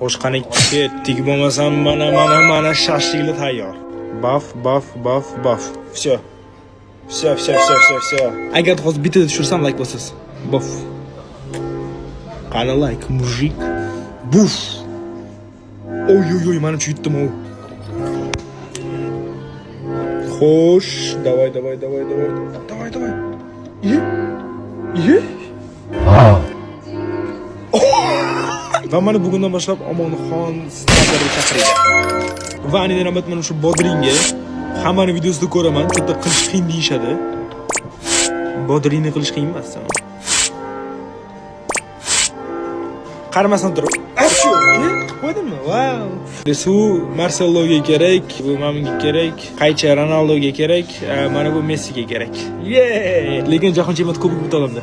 Xo'sh, qani, ketdik bo'lmasam, mana, mana, mana shashliklar tayyor. Baf, baf, baf, baf. Всё. Всё, всё, всё, всё, всё. Agar hozir bittada tushirsam, like bosasiz. Baf. Qani like, мужик. Buf. Oy, oy, oy, manimcha yutdim u. Xo'sh, давай, давай, давай, давай. Давай, давай. Iye. Iye. Va mana bugundan boshlab Omonxon starterga chaqiradi. Va ayni navbat mana shu bodringga hammani videosida ko'raman, juda qilish qiyin deyishadi. Bodringni qilish qiyin emas. Qaramasdan turib, shu, qo'ydimmi? Vau. Suv Marseloga kerak, bu mana kerak, qaycha Ronaldoga kerak, mana bu Messiga kerak. Ye! Lekin Jahon chempionati kubogi bitta odamda.